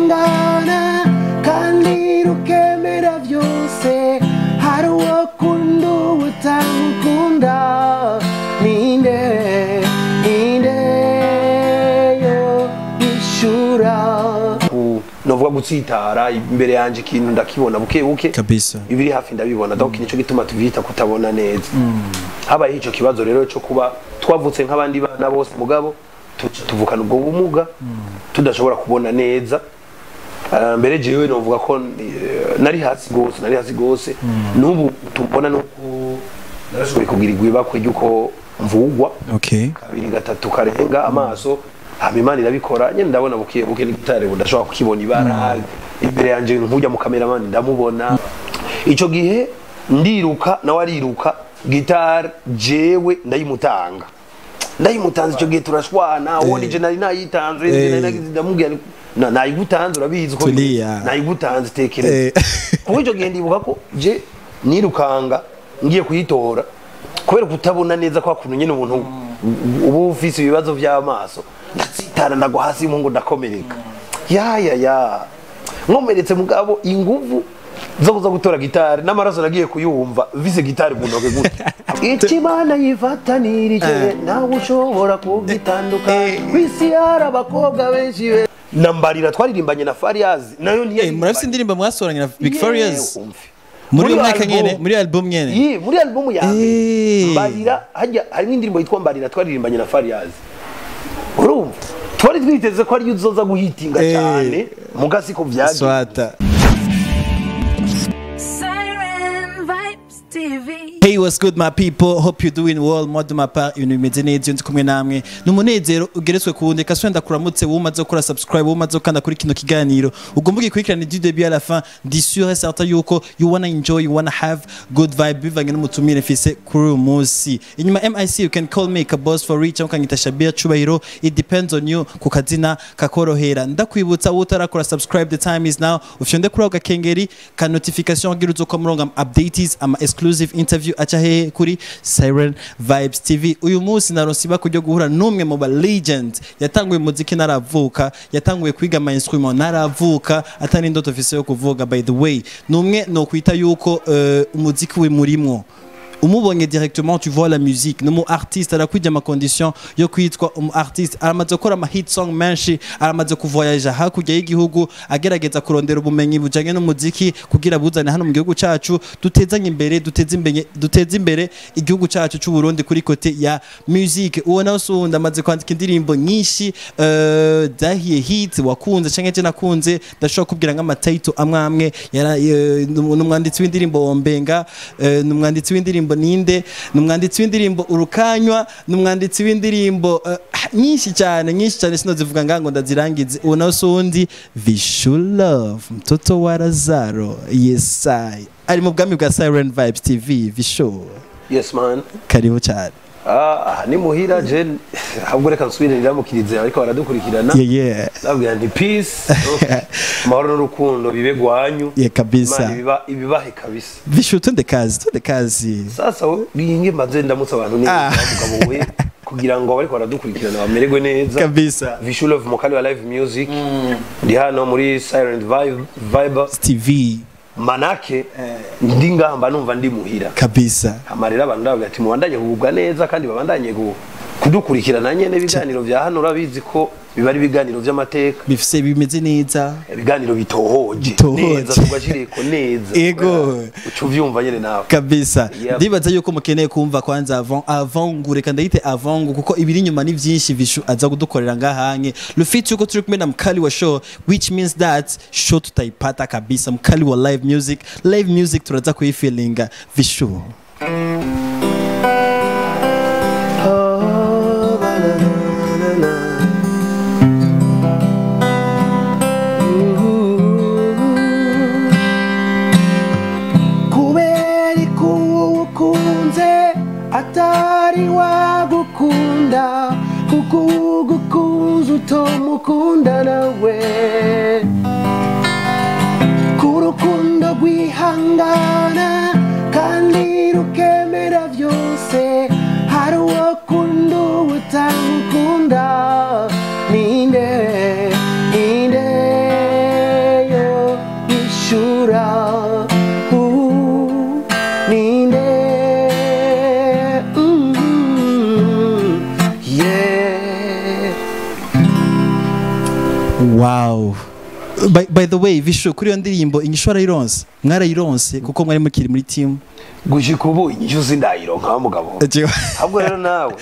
rwihangana kandi rukemera byose, hari uwo kunda utamukunda. Ninde, ninde yo ishura novuga gutsitara imbere yanje ikintu ndakibona buke buke kabisa, ibiri hafi ndabibona. Donc nico gituma tuvyita kutabona neza. Habaye ico kibazo rero cyo kuba twavutse nk'abandi bana bose, mugabo tuvukana ubwo bumuga, tudashobora kubona neza. Mbere jewe novuga ko nari hasi gose, nari hasi gose. N'ubu tubona nuko narashoboye kugira igwibakwe ry'uko mvugwa kabiri gatatu karenga amaso, hama Imana irabikora nyene, ndabona buke buke n'igitare ubu ndashobora kukibona ibara imbere yanje, nkujya mu cameraman ndamubona. Ico gihe ndiruka nawe ariruka, gitare jewe ndayimutanga, ndayimutanze. Ico gihe turashwana, uwo nije nari nayitanze, nari nagize, ndamubwira nti, nayigutanze urabizi ko Tulia. nayigutanze, tekereza. Kuko ico gihe ndibuka ko je nirukanga ngiye kuyitora, kubera kutabona neza kwa kuntu nyene umuntu uba ufise ibibazo vy'amaso, ndatsitara ndagwa hasi mu ngo ndakomereka. Ya ya ya, nkomeretse, mugabo inguvu zo kuza gutora gitari n'amaraso nagiye kuyumva vise gitari mu ntoke gute. Icyo Imana yifatanirije ntawe ushobora kugitandukanya. Kw'isi hari abakobwa benshi be nambarira twaririmbanye na Fariaz nayo ntiyari. Murafise indirimbo mwasoranye na Big Farious? Umve. Muri uyu mwaka album. nyene, muri album nyene? Ye, muri album ya mbere. Mbarira hajya harimo indirimbo yitwa Mbarira twaririmbanye na Fariaz. Urumva twari twiteze ko ariyo uzoza guhitinga cyane, muga siko vyagiye. Swata. Siren Vibes TV. Hey, what's good my people? Hope you're doing well. Moi de ma part, ibintu bimeze neza iyo ndi kumwe namwe. Ni umunezero ugeretswe ku wundi. Kaswe ndakuramutse wowe umaze gukora subscribe, wowe umaze gukanda kuri kino kiganiro. Ugomba ugikurikirane du début à la fin. Ndi sûr et certain yuko you wanna enjoy, you wanna have good vibe bivanye n'umutumire mfise kuri uyu munsi. Inyuma MIC, you can call me Kabos for Rich cyangwa ukanyita Shabir Cubahiro. It depends on you ku kazina kakorohera. Ndakwibutsa wowe utarakora subscribe, the time is now. Ufyonde kuri ako gakengeri ka notification kugira uzoka muronga ama updates, ama exclusive interview aca hehe? Kuri Siren Vibes TV. Uyu munsi naronse ibako ryo guhura n'umwe mu ba legend yatanguye umuziki naravuka, yatanguye kwiga ama instrument naravuka, atari indoto mfise yo kuvuga. By the way, numwe no kwita yuko umuziki we murimwo, umubonye directement tu vois la musique. Ni umu artiste arakwija ama condition yo kwitwa umu artiste. Aramaze gukora ama hit song menshi, aramaze kuvoyager hakurya y'igihugu agerageza kurondera ubumenyi bujanye n'umuziki kugira buzane hano mu gihugu cacu, dutezanye imbere, duteze imbere, duteze imbere igihugu cacu c'u Burundi kuri côté ya musique. Uwo nawe sundi, amaze kwandika indirimbo nyinshi zahiye hit wakunze canke je nakunze. Ndashobora kubwira nk'ama title amwe amwe. Ni umwanditsi w'indirimbo Wombenga, ni umwanditsi w'indirimbo Ninde, ni umwanditsi w'indirimbo Urukanywa, ni umwanditsi w'indirimbo nyinshi cyane, nyinshi cyane, sinozivuga ngango ndazirangize. Uwo nawe sundi, Vishu Love, mtoto wa Lazaro. Yes I ari mu bwami bwa Siren Vibes TV. Vishu, Yes man. Karibu cyane. Ah, ni muhira je, ahubwo reka nsubire niramukirize ariko baradukurikirana. Ndabwira nti peace, amahoro n'urukundo bibe gwanyu. Yeah, kabisa. Imana ibibahe kabisa. Vishu, twende kazi, twende kazi. Sasa ringe mbanze ndamutse abantu neza, mugabo we, kugira ngo abariko baradukurikirana bamererwe neza. Kabisa. Vishu Love, mukali wa live music, ndi hano muri Silent Vibe TV. Manake ndi ngamba numva ndi muhira. Kabisa. Amarira abantu ndavuga ati mubandanye kugubwa neza kandi babandanye kudukurikirana nyene. Ibiganiro vya hano urabizi ko biba ari ibiganiro vy'amateka, bifise bimeze neza, ibiganiro bitohoje Bitohoje. neza, tugashiriko neza. Ego. Uca uvyumva nyene nawe. Kabisa. Yep. Ndibaza yuko mukeneye kumva kwanza avant avant, reka ndayite avant, kuko ibiri inyuma ni byinshi Vishu aza kudukorera ngahanye. Le fait yuko turi kumwe na mkali wa show, which means that show tutaipata kabisa. Mkali wa live music, live music turaza kuyifilinga. Vishu. Oh, ba la la la la. Ooh. Kubera ko ukunze atari wagukunda, kuko ugukunze utomukunda nawe, ku rukundo rwihangana kandi rukemera byose, hari uwo kunda utamukunda. Ninde, ninde Wow. By the way, Vishu, kuri iyo ndirimbo inyishu warayironse, mwarayironse kuko mwari mukiri muri team? Gushika ubu inyishu sindayironka wa mugabo. Ahubwo rero nawe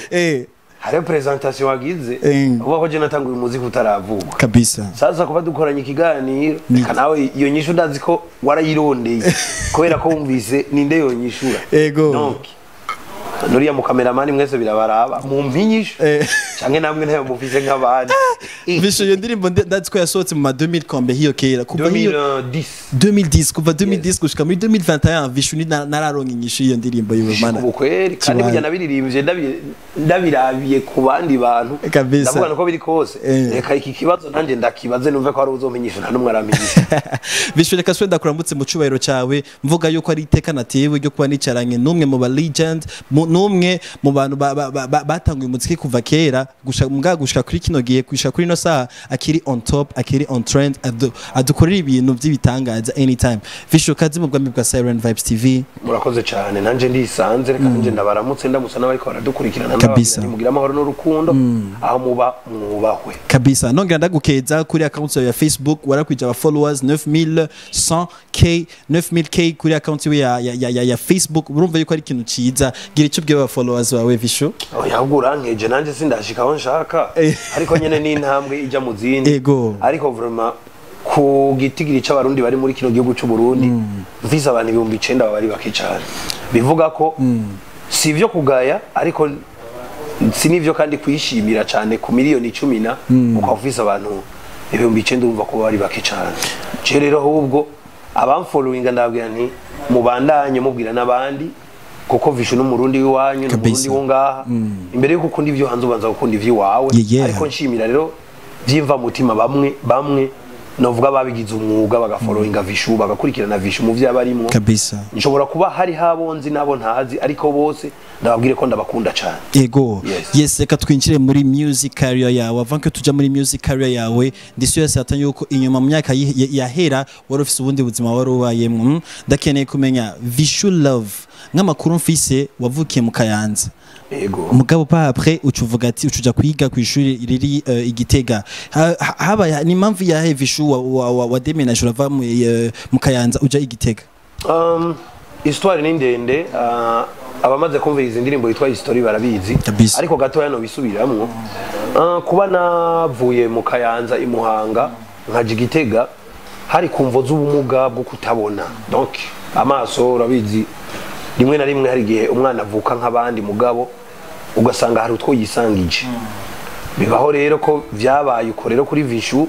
hariho presentation wagize uvuga ko je natanguye umuziki utaravuka. Kabisa. Sasa kuba dukoranye ikiganiro, reka nawe iyo nyishu ndazi ko warayirondeye kubera ko wumvise ninde yonyishura. Ego. Donc nuriya mu kameramani mwese birabaraba mumpe inyishu canke namwe ntayo mufise nk'abandi. Vishu, iyo ndirimbo ndazi ko yasohotse mu ma 2000 kombe hiyo kera, kuva hiyo 2010. 2010, kuva 2010 gushika muri 2021, Vishu ni nararonka inyishu y'iyo ndirimbo yiwe mana. Ubu kweri kandi Kibaye. burya nabiririmbye ndabirabiye ku bandi bantu. Kabisa. Ndavuga nuko biri kose, reka iki kibazo nanjye ndakibaze numve ko hari uzomenyesha, nta n'umwe aramenyesha. Vishu, reka swe ndakuramutse mu cubahiro cawe, mvuga yuko ari iteka natewe ryo kuba nicaranye n'umwe mu ba legend, n'umwe mu bantu batanguye umuziki kuva kera mbwa gushika kuri kino gihe, gushika kuri ino saha akiri on top, akiri on trend, adukorera ibintu by'ibitangaza anytime. Vishu, kazi mu bwami bwa Siren Vibes TV. Murakoze cyane, nanje ndisanze, reka nanje ndabaramutse, ndamutsa n'abariko baradukurikirana. Kabisa. Ndababwira nti mugire amahoro n'urukundo aho muba, mwubahwe. Kabisa. Nongera ndagukeza kuri account yawe ya Facebook, warakwije aba followers 9100K, 9000K kuri account yawe ya Facebook. Urumva yuko ari ikintu ciza. Gira icyo ubwira aba followers bawe, Vishu. Oya, ahubwo urankeje, nanjye sindashika aho nshaka, ariko nyene ni intambwe ija mu zindi. Ego. Ariko vraiment ku gitigiri c'Abarundi bari muri kino gihugu c'u Burundi, mvise abantu 9000 baba ari bake cyane, bivuga ko si ivyo kugaya, ariko si n'ivyo kandi kwishimira cyane. Ku miliyoni 10 na ukaba ufise abantu 9000, urumva ko bari bake cyane. Je rero ahubwo abamfollowinga ndababwira nti mubandanye mubwira n'abandi, kuko Vishu n'Umurundi w'iwanyu, n'Umurundi wo ngaha. Imbere yuko ukunda ivyo hanze, ubanza gukunda ivy'iwawe. Ariko nshimira rero vyimva mutima bamwe bamwe novuga babigize umwuga, bagafollowinga Vishu, bagakurikirana Vishu mu vyo abarimwo. Kabisa. Nshobora kuba hari habonzi nabo ntazi, ariko bose ndababwire ko ndabakunda cyane. Ego. Yes. Yes, reka twinjire muri music career yawe. Avant que tuja muri music career yawe, ndi sûr certain yuko inyuma mu myaka yahera wari ufise ubundi buzima wari ubayemwo. Ndakeneye kumenya Vishu Love, nk'amakuru mfise wavukiye mu Kayanza. Ego. Mugabo pa après ucuvuga ati ucuja kwiga ku ishuri riri i Gitega. Habaye ni impamvu yahe, Vishu, wa déménage urava mu Kayanza uja i Gitega? Histoire ni ndende, abamaze kumva izi ndirimbo yitwa History barabizi. Kabisa. Ariko gatoya no bisubiramwo, kuba navuye mu Kayanza i Muhanga nkaja i Gitega, hari kumvo z'ubumuga bwo kutabona. Donc amaso, urabizi, rimwe na rimwe hari igihe umwana avuka nk'abandi, mugabo ugasanga hari utwo yisangije. Bibaho rero ko vyabaye uko rero kuri Vishu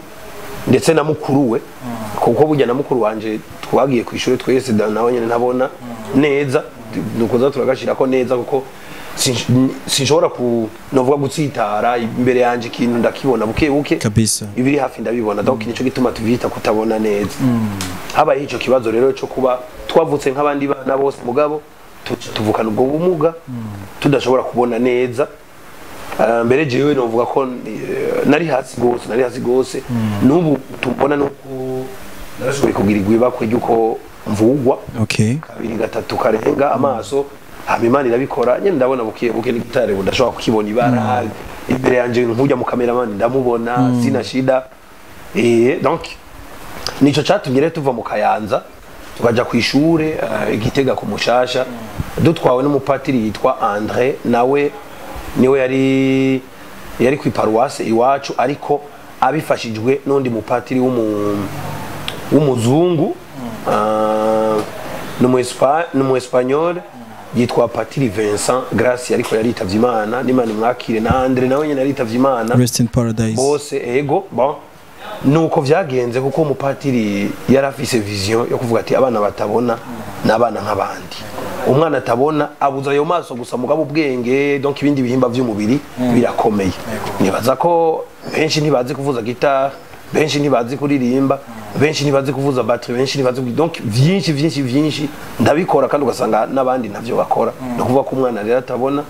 ndetse na mukuru we, kuko burya na mukuru wanje twagiye ku ishuri twese, nawe nyene ntabona neza, nukoza turagashirako neza, kuko sinshobora ku novuga gutsitara imbere yanje, ikintu ndakibona buke buke. Kabisa. Ibiri hafi ndabibona. Donc nico gituma tuvyita kutabona neza. Habaye ico kibazo rero cyo kuba twavutse nk'abandi bana bose, mugabo tuvukana ubwo bumuga tudashobora kubona neza. Mbere jewe novuga ko nari hasi gose, nari hasi gose. N'ubu tubona nuko narashoboye kugira igwibakwe ry'uko mvugwa kabiri gatatu karenga amaso, hama Imana irabikora nyene, ndabona buke buke n'igitare ubu ndashobora kukibona ibara imbere yanje, nkujya mu kameramani ndamubona, sina shida. Donc nico catumye rero tuva mu Kayanza tukaja ku ishure i Gitega ku Mushasha, dutwawe n'umupatiri yitwa André, nawe niwe yari ku iparuwase iwacu, ariko abifashijwe n'undi mupatiri w'umuzungu, ni umu espagnol yitwa Patiri Vincent Gracie, ariko yaritavye Imana, n'Imana imwakire, na Andre nawe nyene yaritavye Imana. Rest in paradise. Bose, ego. Bon, nuko vyagenze kuko umupatiri yari afise vision yo kuvuga ati abana batabona n'abana nk'abandi. Umwana atabona abuza ayo maso gusa, mugabo ubwenge, donc ibindi bihimba vy'umubiri birakomeye. Nibaza ko benshi ntibazi kuvuza guitare, benshi ntibazi kuririmba, benshi ntibazi kuvuza batterie, benshi ntibazi, donc vyinshi vyinshi vyinshi ndabikora, kandi ugasanga n'abandi ntavyo bakora. Ni ukuvuga ko umwana rero atabona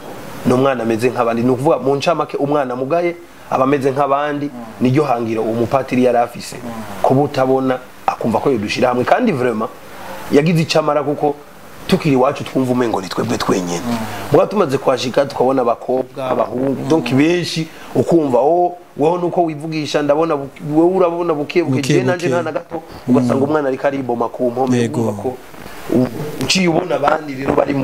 ni umwana ameze nk'abandi. Ni ukuvuga mu ncamake umwana mugaye aba ameze nk'abandi. Niryo hangiro uwo mupatiri yari afise, kuba utabona akumva ko yodushira hamwe, kandi vraiment yagize icyo amara kuko Tukiri iwacu twumva umengo ni twebwe twenyene, mugabo tumaze kuhashika tukabona abakobwa, abahungu, donc benshi, ukumva oh, wewe nuko wivugisha, ndabona wewe urabona buke buke, Buke je nanje buke. nta na gato. Ugasanga umwana ariko ariboma ku mpome. Urumva ko uciye ubona abandi rero bari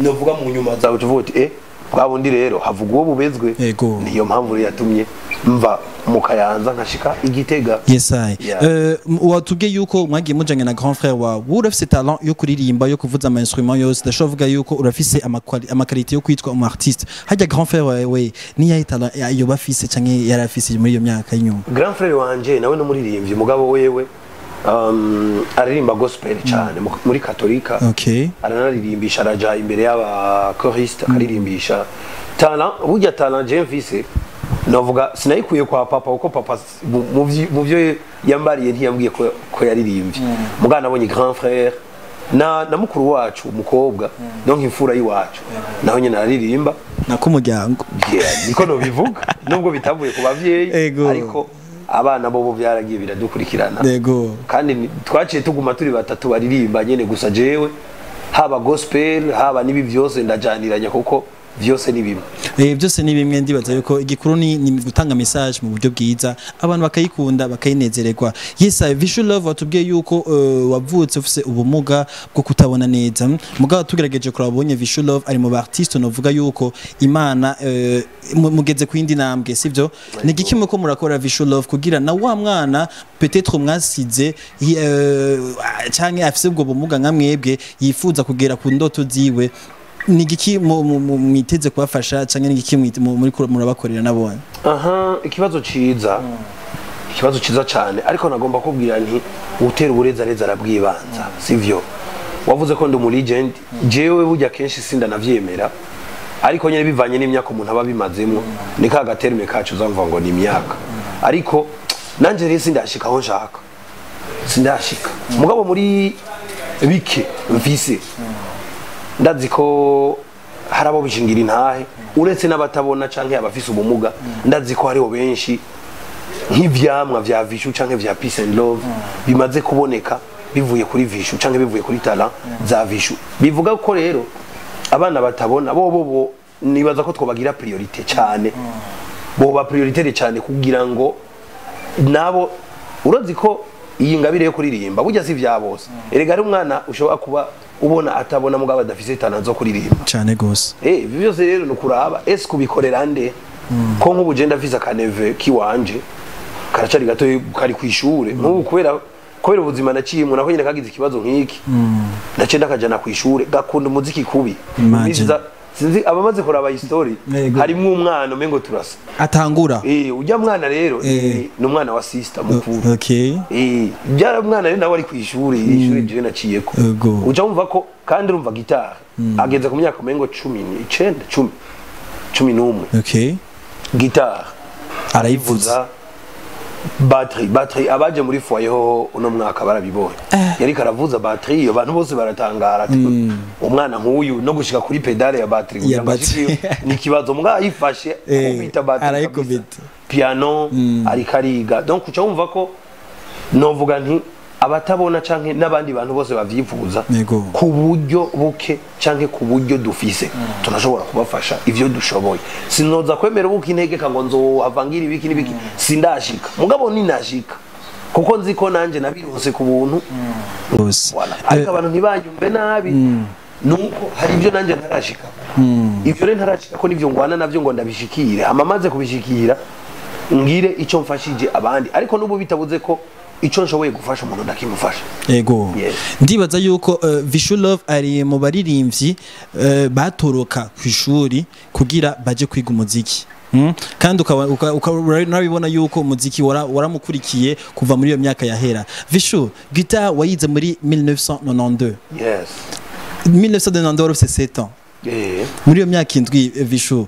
novuga mu nyuma zawe, tuvuga uti bwa bundi rero havuga uwo bubezwe. Niyo mpamvu rero yatumye mva mu Kayanza nkashika i Gitega. Yes, I. Yeah. Watubwiye yuko mwagiye mujanye na grand frère wawe. Wowe urafise talent yo kuririmba, yo kuvuza ama instrument yose. Ndashobora kuvuga yuko urafise ama qualité yo kwitwa umu artiste. Hajya grand frère wawe niyahe talent yoba afise canke yari afise muri iyo myaka y'inyuma? Grand frère wanje nawe n'umuririmbyi, mugabo wewe aririmba gospel cyane muri katolika. Aranaririmbisha, araja imbere y'aba choriste akaririmbisha. Talent, burya talent je mfise, novuga sinayikuye kwa papa, kuko papa mu vyo yambariye ntiyambwiye ko yaririmbye. Mugabo nabonye grand frère na mukuru wacu umukobwa, donc imfura y'iwacu, nawe nyine araririmba. Nako umuryango. Yeah, niko nobivuga, nubwo bitavuye ku bavyeyi, ariko abana bo byaragiye biradukurikirana. Kandi twaciye tuguma turi batatu baririmba nyene. Gusa jewe haba gospel, haba n'ibi byose ndajaniranya, kuko byose ni bimwe. Byose ni bimwe. Ndibaza yuko igikuru ni gutanga message mu buryo bwiza, abantu bakayikunda, bakayinezererwa. Yes, Vichou Love, watubwiye yuko wavutse ufise ubumuga bwo kutabona neza. Mugabo tugerageje kurabonye Vichou Love ari mu ba artiste novuga yuko Imana mugeze ku yindi ntambwe, sivyo? Ni igiki muko murakora, Vichou Love, kugira na wa mwana peut-être mwasize canke afise ubwo bumuga nka mwebwe, yifuza kugera ku ndoto ziwe? Ni igiki mwiteze kubafasha, canke ni igiki muri murabakorera nabone? Aha, ikibazo ciza, ikibazo ciza cyane. Ariko nagomba kubwira nti utera uburezareza arabwibanza, sivyo? Wavuze ko ndi umu legend. Jewe burya kenshi sindanavyemera, ariko nyene bivanye n'imyaka umuntu aba abimazemwo, ni ka gaterme kacu uzamva ngo ni imyaka. Ariko nanje rero sindashika aho nshaka, sindashika. Mugabo muri bike mfise, ndazi ko hari abo bishingira intahe, uretse n'abatabona canke abafise ubumuga. Ndazi ko hariho benshi nk'ivyamwa vya Vichou canke vya Peace and Love bimaze kuboneka bivuye kuri Vichou canke bivuye kuri talent za Vichou. Bivuga ko rero abana batabona bo nibaza ko twobagira priorité cyane, boba priorité cyane, kugira ngo nabo, urazi ko iyi ngabire yo kuririmba burya si vya bose. Erega ari umwana ushobora kuba ubona atabona, mugabo adafise talent zo kuririmba. Cane gose. Ibyo byose rero ni ukuraba ese kubikorera nde, ko nk'ubu je ndafise aka neveu kiwanje karacari gato, kari kw'ishure nk'ubu. Kubera ubuzima naciyemo, nako nyine kagize ikibazo nk'iki, naciye ndakajana kw'ishure. Gakunda umuziki kubi. Imagine. Sinzi abamaze kuraba history, harimwo umwana umengo turasa. Atangura. Ujya mwana rero ni umwana wa sister mukuru. Byara mwana rero nawe ari kw'ishure, ishure jewe naciyeko. Uca wumva ko kandi urumva gitari ageze ku myaka umengo 19, 10, 11. Gitari Arayivuza. ivuza, batterie. Abaje muri foyer ho uno mwaka barabibonye, yariko aravuza batterie, iyo abantu bose baratangara ati umwana nk'uyu no gushika kuri pédale ya batterie kugira ngo batterie. ashike ni ikibazo, mbwa ayifashe kubita batterie Arayikubita. kabisa. Piano ariko ariga. Donc uca wumva ko novuga nti abatabona canke n'abandi bantu bose bavyifuza, ku buryo buke canke ku buryo dufise, turashobora kubafasha ivyo dushoboye. Sinoza kwemera ubuka integeka ngo nzohavangira ibiki n'ibiki, sindashika. Mugabo ninashika, kuko nzi ko nanje nabironse ku buntu. Gose. Voilà. Ariko abantu ntibanyumve nabi, nuko hari ibyo nanje ntarashika. Ivyo rero ntarashika ko nivyo ngwana navyo ngo ndabishikire, hama maze kubishikira ngire ico mfashije abandi. Ariko n'ubu bitabuze ko ico nshoboye gufasha umuntu ndakimufasha. Yes. Ndibaza yuko Vichou Love ari mu baririmbyi batoroka ku ishuri kugira baje kwiga umuziki. Kandi unabibona yuko umuziki waramukurikiye kuva muri iyo myaka yahera. Vichou, guitar wayize muri 1992. Yes. 1992 wari ufise 7 ans. Muri iyo myaka 7, Vichou,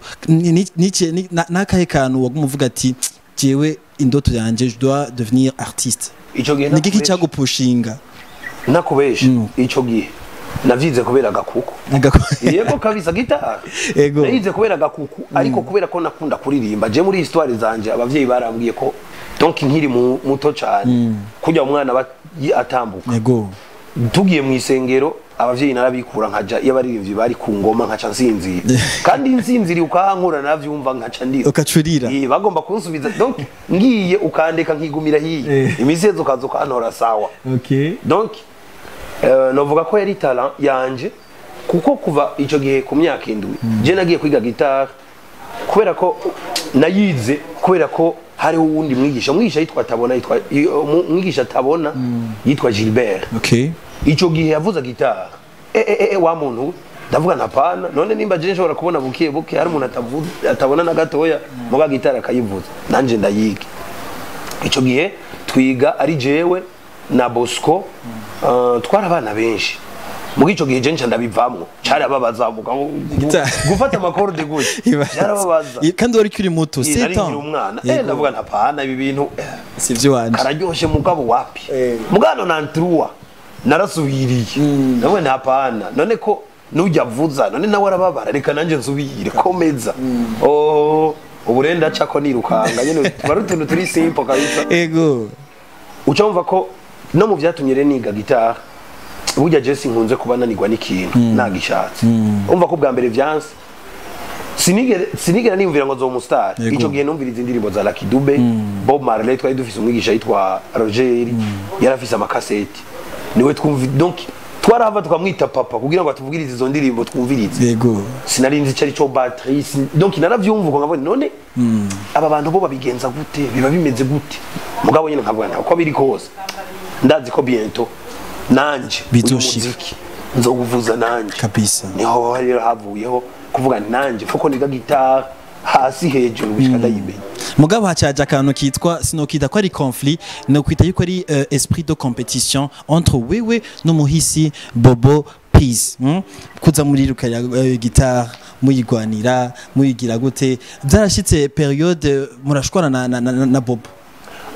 nakahe kantu waguma uvuga ati jewe indoto yanje, je dois devenir artiste? Ico gihe Ni igiki nakubesha. cyagupushinga? Nakubesha, ico gihe navyize kubera agakuku. Yego kabisa, gitari nayize kubera agakuku, ariko kubera ko nakunda kuririmba. Je muri histoire zanje abavyeyi barambwiye ko donc nkiri muto cyane, kujya umwana atambuka, tugiye mu isengero. Abavyeyi narabikura, nkaja iyo abaririmbyi bari ku ngoma nkaca nsinzira, kandi nsinziriye ukahankura navyumva nkaca ndira. Ukacurira. Bagomba kunsubiza, donc ngiye ukandeka nkigumira hiya, iminsi yose ukaza ukantora, sawa. Donc novuga ko yari talent yanje, kuko kuva ico gihe ku myaka 7 je nagiye kwiga guitare, kubera ko nayize kubera ko hariho uwundi mwigisha, umwigisha yitwa Tabona, yitwa umwigisha Tabona, yitwa Gilbert. Ico gihe yavuza guitare, wa muntu ndavuga ntapana, none nimba je nshobora kubona buke buke, hari umuntu atavuza atabona na gatoya muga guitare akayivuza, nanje ndayiga. Ico gihe twiga ari jewe na Bosco, twari abana benshi. Muri ico gihe je nca ndabivamwo, carababaza mugabo Guitare. gufata ama cordes gutya byarababaza. Kandi wari ukiri muto. Nari 7 nkiri ans. umwana, ndavuga ntapana, ibi bintu Si vyo wanje. kararyoshe mugabo wapi. Mugano nanturuwa narasubiriye, nawe ntapana, none ko nujya avuza, none nawe arababara, reka nanjye nsubire komeza. Oh, ubu rero ndacako nirukanga nyene, tuba ari utuntu turi simple kabisa. Uca wumva ko no mu byatumye rero niga gitara, burya je sinkunze kuba nanigwa n'ikintu nagishatse. Umva ko bwa mbere vyanse, sinigera niyumvira ngo nzoba umustar. Ico gihe numviriza indirimbo za Lucky Dube, Bob Marley. Twari dufise umwigisha yitwa Roger, yari afise amakaseti, niwe twumvi, donc twarahava tukamwita papa kugira ngo atuvugirize izo ndirimbo twumvirize. Sinari nzi icyo ari cyo batterie, donc naravyumva uko nkabona, none aba bantu bo babigenza gute, biba bimeze gute? Mugabo nyine nkavuga nta uko biri kose, ndazi ko bientôt nanje uyu Bizoshika. muziki nzowuvuza nanje. Niho rero havuyeho kuvuga nti nanje fuko niga gitare hasi hejuru gushika ndayimenya. Mugabo hacaje akantu kitwa, sinokita ko ari conflit, no kwita yuko ari esprit de compétition entre wewe n'umuhisi Bobo Peace, Kuza muri guitare muyigwanira, muyigira gute? Byarashitse période murashwana na Bobo?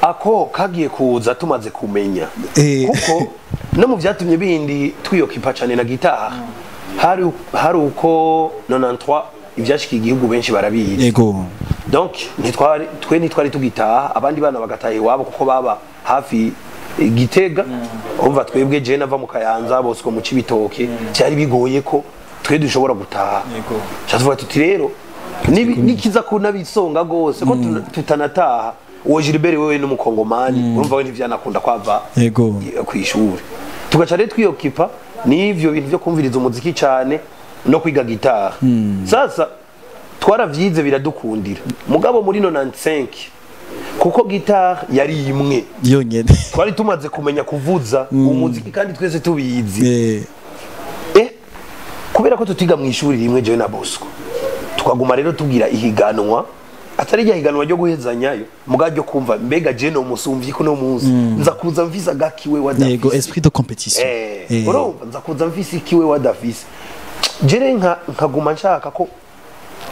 Ako kagiye kuza tumaze kumenya, kuko no mu byatumye bindi twiyokipa cyane na gitare, hari uko 93 ibyashikiye igihugu benshi barabizi. Donc ntitwari, twe ntitwari tugitaha, abandi bana bagataha iwabo kuko baba hafi Gitega. Umva, twebwe je nava mu Kayanza, Bosco mu Cibitoke, cyari bigoye ko twe dushobora gutaha. Tuvuga tuti rero nikiza kunabisonga gose ko tutanataha, uwo Gilbert wewe n'umukongomani, urumva we ntivyanakunda kwava kw'ishuri, tugaca rero twiyokipa n'ivyo bintu byo kumviriza umuziki cyane no kwiga gitara. Sasa twaravyize biradukundira, mugabo muri 95 kuko gitare yari imwe yonyene, twari tumaze kumenya kuvuza umuziki kandi twese tubizi, kubera ko tutiga mu ishuri rimwe jewe na Bosco, tukaguma rero tugira ihiganwa, atari rya higanwa ryo guhezanyayo, muga ryo kumva mbega je no musumvyi ko no munsi nza kuza mvise agakiwe wadafise. Esprit de compétition. Urumva nza kuza mvise ikiwe wadafise, jere nka nkaguma nshaka ko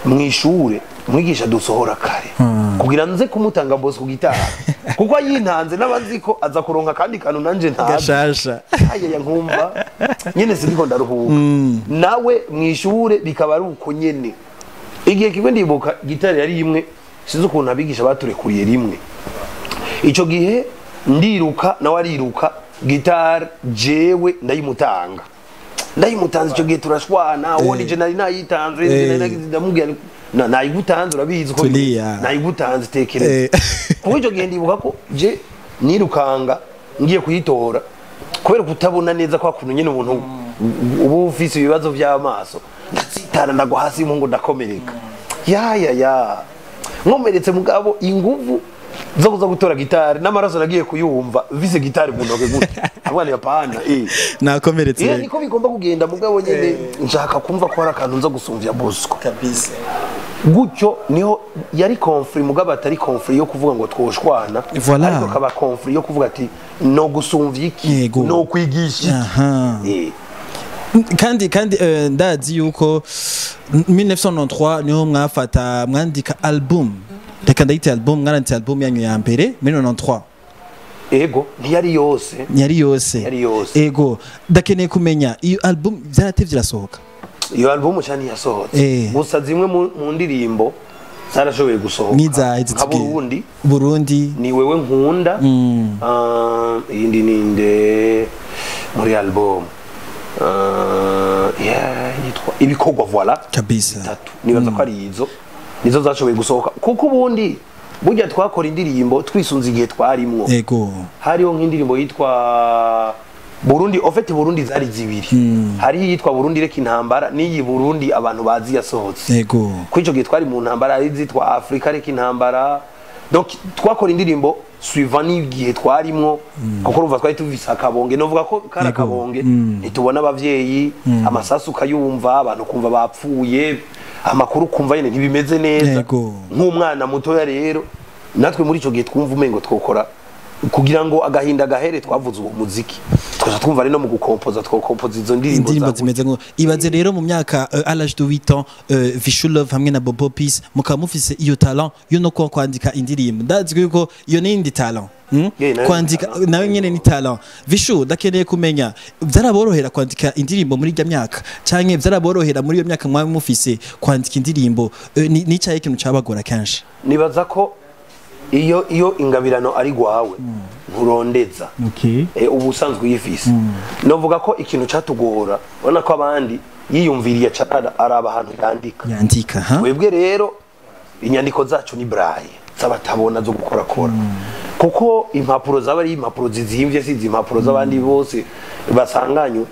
mwishure mwigisha dusohora kare kugira nze kumutanga Bosco gitara, kuko ayintanze n'abazi ko aza kuronka kandi kantu nanje ntazi. Gashasha. Ayaya, nkumva nyene siniko ndaruhuka, nawe mwishure bikaba ari uko nyene. Igihe kimwe ndibuka gitari yari imwe, sinzi ukuntu abigisha baturekuriye rimwe, ico gihe ndiruka nawe ariruka, gitari jewe ndayimutanga, ndayimutanze. Ico gihe turashwana, uwo nije nari nayitanze, nari nagize, ndamubwira nti, nayigutanze urabizi ko Tulia. nayigutanze, tekereza. Kuko icyo gihe ndibuka ko je nirukanga ngiye kuyitora, kubera kutabona neza kwa kuntu nyine umuntu uba ufise ibibazo by'amaso, ndatsitara ndagwa hasi ngo ndakomereka, ya ya ya, nkomeretse, mugabo inguvu zo kuza gutora gitari n'amaraso nagiye kuyumva mvise gitari mu ntoke gutya, abana yapana Nakomeretse. Niko bigomba kugenda, mugabo nyine nshaka kumva ko hari akantu nza gusumvya Bosco. Gutyo niho yari conflit, mugabo atari conflit yo kuvuga ngo twoshwana, ariko kaba conflit yo kuvuga ati no gusumvya iki, no kwigisha iki. Kandi ndazi yuko 1993 niho mwafata mwandika album, reka ndayite album, mwaranditse album yanyu ya mbere muri 93. Ego, ntiyari yose. Yari yose. Yari yose. Ego, ndakeneye kumenya iyo album vyaratevye irasohoka? Iyo album cyane yasohotse, gusa zimwe mu ndirimbo zarashoboye gusohoka. Nk'izahe? Nka Burundi. Burundi. Ni wewe nkunda. Ah, iyindi ninde muri album? Yeah, yitwa Ibikorwa, voilà. Kabisa. Tatu, nibaza ko ari izo nizo zashoboye gusohoka, kuko ubundi burya twakora indirimbo twisunze igihe twarimwo. Hariho nk'indirimbo yitwa Burundi, en fait Burundi zari zibiri. Hariho iyitwa Burundi reka intambara n'iyi Burundi abantu bazi yasohotse. Kuri ico gihe twari mu ntambara, hari izitwa Afrika reka intambara. Donc twakora indirimbo suivant n'igihe twarimwo, kuko urumva twari tuvise akabonge, novuga ko kari akabonge, ntitubona abavyeyi, amasasu ukayumva, abantu kumva bapfuye, amakuru kumva nyene ntibimeze neza. Nk'umwana mutoya rero, natwe muri ico gihe twumva umengo twokora kugira ngo agahinda gahere, twavuze uwo muziki, tukaja twumva ari no mu gukompoza, twokompoza izo ndirimbo. Indirimbo za zimeze ngo ibaze rero mu myaka à l'âge de 8 ans, Vishu Love hamwe na Bobo Peace mukaba mufise iyo talent yo no kuba kwandika indirimbo. Ndazi yuko iyo ni indi talent? Yeah, nayo ni Kwandika talent. Nawe nyene ni talent. Vishu, ndakeneye kumenya, vyaraborohera kwandika indirimbo muri irya myaka, canke vyaraborohera muri iyo myaka mwaba mufise kwandika indirimbo? Ni icahe ikintu cabagora kenshi? Nibaza ko iyo ingabirano ari gwawe nturondeza. Ubu usanzwe uyifise. Novuga ko ikintu catugora, ubona ko abandi yiyumviriye araba ahantu yandika. Yandika ha. Twebwe rero inyandiko zacu ni braille z'abatabona zo gukorakora, kuko impapuro zaba ari impapuro zizimvye, si izi impapuro z'abandi bose basanganywe,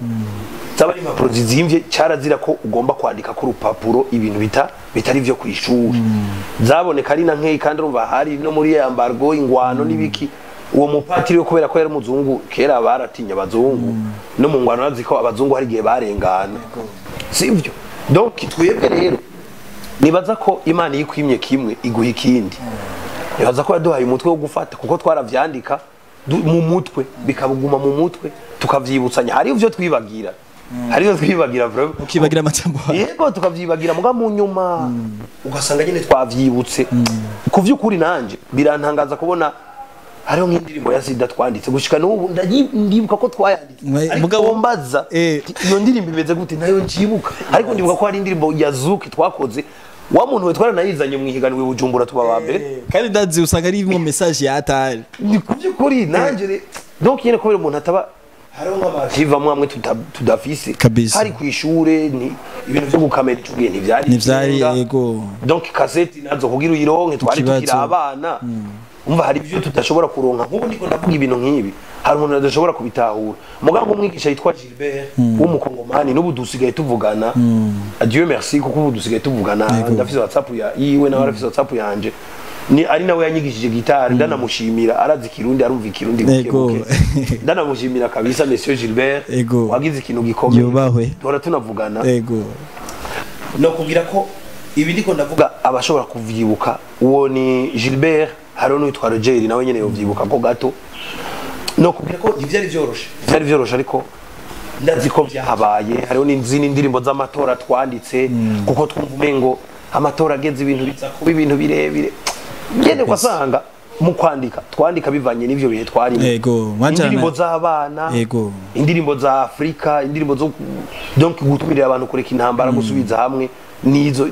zaba ari impapuro zizimvye. Cyarazira ko ugomba kwandika ku rupapuro ibintu bitari vyo kwishuri. Zaboneka ari na nkeyi, kandi urumva hari no muri embargo, ingwano n'ibiki. Uwo mupatiri we, kubera ko yari umuzungu, kera baratinya abazungu, no mu ngwano bazi ko abazungu hari igihe barengana, sivyo? Donc twebwe rero nibaza ko Imana iyo ikwimye kimwe iguha ikindi. Nibaza ko yaduhaye umutwe wo gufata, kuko twaravyandika mu mutwe, bikabuguma mu mutwe, tukavyibutsanya. Hari ivyo twibagira, hari ivyo twibagira vraiment. Ukibagira amajambo. Yego, tukavyibagira, muga mu nyuma ugasanga nyine twavyibutse. Ku vy'ukuri nanje birantangaza kubona hariho nk'indirimbo ya sida twanditse, gushika n'ubu ndibuka ko twayanditse, ariko mbaza iyo ndirimbo imeze gute, nayo njibuka. Ariko ndibuka ko hari indirimbo ya Zuki twakoze, wa muntu we twaranayizanye mu ihiganwa i Bujumbura, tuba ba mbere. Kandi ndazi usanga ari imwe message ya atari. Ni ku by'ukuri nanjye donc nyine kubera umuntu ataba, hariho nk'amakivamwe amwe tudafise. Kabisa. Hari ku ishure ni ibintu vyo gukamera, ico gihe ntivyari Ntivyari, ikirenga. Donc kaseti nazo kugira uyironke twari Ikibazo. tukiri abana. Umva, hari ibyo tudashobora kuronka. Nk'ubu ndiko ndavuga ibintu nk'ibi, hari umuntu adashobora kubitahura. Muganga umwigisha yitwa Gilbert w'umukongomani, n'ubu dusigaye tuvugana, Dieu merci, kuko ubu dusigaye tuvugana. Ndafise WhatsApp ya yiwe, nawe arafise WhatsApp yanje. Ni ari nawe yanyigishije gitari, ndanamushimira. Arazi Kirundi, arumva Ikirundi buke buke. Ndanamushimira kabisa, Monsieur Gilbert. Wagize ikintu gikomeye. Yubahwe. Duhora tunavugana. No kubwira ko ibi ndiko ndavuga abashobora kuvyibuka, uwo ni Gilbert, hariho n'uwitwa Roger, nawe nyene yovyibuka ko gato. No kubwira ko ntivyari vyoroshe, vyari vyoroshe, ariko ndazi ko vyahabaye. Hariho n'izindi ndirimbo z'amatora twanditse, kuko twumva umengo amatora ageze ibintu biza kuba ibintu birebire nyene, ugasanga mu kwandika twandika bivanye n'ivyo bihe twarimo. Indirimbo z'abana, indirimbo za Afrika, indirimbo zo donc gutumirira abantu kureka intambara, gusubiza hamwe, nizo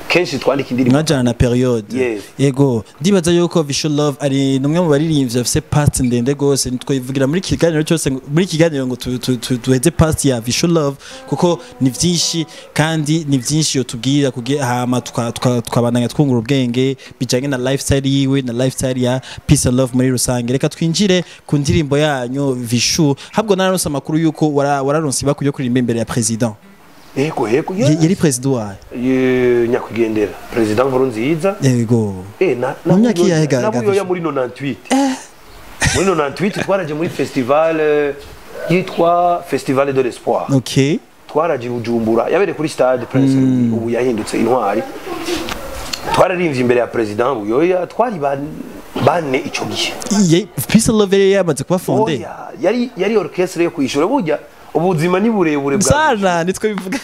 kenshi twandika indirimbo. Mwajana na période. Yes. Yego, ndibaza yuko Vishu Love ari numwe mu baririmbyi bafise past ndende gose. Ntitwivugira muri kiganiro cyose muri kiganiro ngo tuheze past ya Vishu Love, kuko ni vyinshi, kandi ni vyinshi yotubwira kugira hama tukabandanya twungura ubwenge bijanye na lifestyle yiwe na lifestyle ya Peace and Love muri rusange. Reka twinjire ku ndirimbo yanyu. Vishu, habwo nararonse amakuru yuko wararonse ibakwe yo kuririmba imbere ya president. Yego. Yari president wayo? Nyakwigendera president Nkurunziza. Na Mu myaka iyahe na ga Buyoya? Vishu? Muri 98, muri 98 twaraje muri festival yitwa Festival de l'Espoir. Twaraje i Bujumbura, yabereye kuri stade Prince Louis, ubu yahindutse Intwari. Twararirimvye imbere ya president Buyoya, twari bane ico gihe. Peace and Love yari yamaze kuba fondé? Oya, yari orchestre yo kwishura. Burya ubuzima ni burebure bwa Sana nitwe bivuga.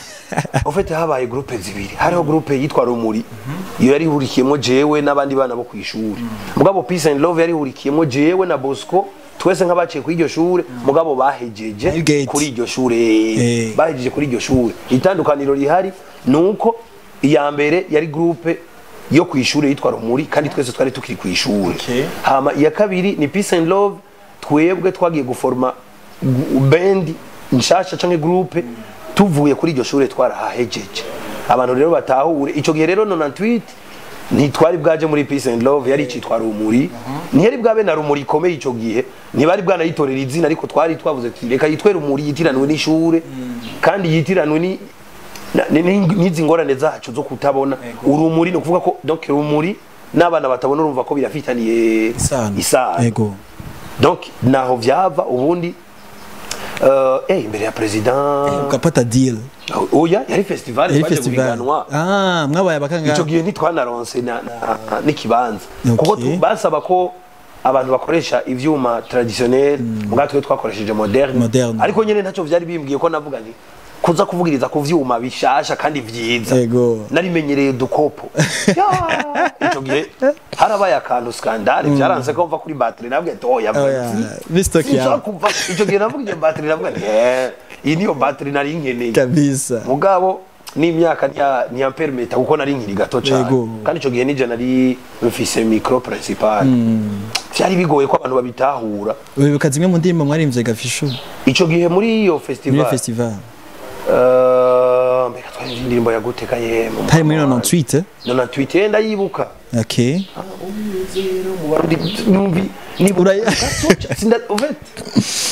En fait habaye groupe zibiri. Hariho groupe yitwa Rumuri, iyo yari ihurikiyemo jewe n'abandi bana bo kwishuri. Mugabo Peace and Love yari ihurikiyemo jewe na Bosco, twese nk'abaciye kuri iryo shure, mugabo bahejeje Highgate. kuri iryo shure. Bahejeje kuri iryo shure. Itandukaniro rihari nuko iya mbere yari groupe yo kwishuri yitwa Rumuri, kandi twese twari tukiri kwishuri. Hama iya kabiri ni Peace and Love, twebwe twagiye guforma band. nshasha canke groupe tuvuye kuri iryo shure twarahahejeje. Abantu rero batahure ico gihe rero 98 ntitwari bwaje muri Peace and Love, yari icitwa Rumuri, ntiyari bwabe na Rumuri ikomeye ico gihe, ntibari bwanayitorera izina, ariko twari twavuze tuti reka yitwe Rumuri, yitiranwe n'ishure kandi yitiranwe ni n'izi ngorane zacu zo kutabona. Urumuri ni ukuvuga ko donc Rumuri n'abana batabona, urumva ko birafitaniye Isano. isano. Ego. Donc naho vyava ubundi imbere ya president Ukapata deal. Oya, yari festival. Yari Twaje festival. guhiganwa. Ah, mwabaye abakanga. Ico gihe ntitwanaronse n'ikibanza kuko basaba ko abantu bakoresha ivyuma traditionnel, muga twe twakoresheje moderne. Moderne. Ariko nyene ntacyo vyari bimbwiye ko navuga nti kuza kuvugiriza ku vyuma bishasha kandi vyiza, narimenyereye udukopo. Ya, ico gihe harabaye akantu scandale, vyaranse ko mva kuri batterie, nabwiye ati oya, Oya, Mr. sinshobora Kiam. kuva ico gihe. Navuga iyo batterie, navuga nti eh, iyi niyo batterie nari nkeneye. Kabisa. Mugabo n'imyaka ntiyampermeta kuko nari nkiri gato cyane. Kandi ico gihe nije nari mfise micro principal, vyari bigoye ko abantu babitahura. Wibuka zimwe mu ndirimbo mwaririmbye, Gafishu? Ico gihe muri iyo Muri festival? iyo festival. Mbega twari indirimbo ya guteka yemwe? Hari muri 98, eh? 98, ndayibuka. Umwizero mu Barundi, numvi nibuka gato sinda en fait,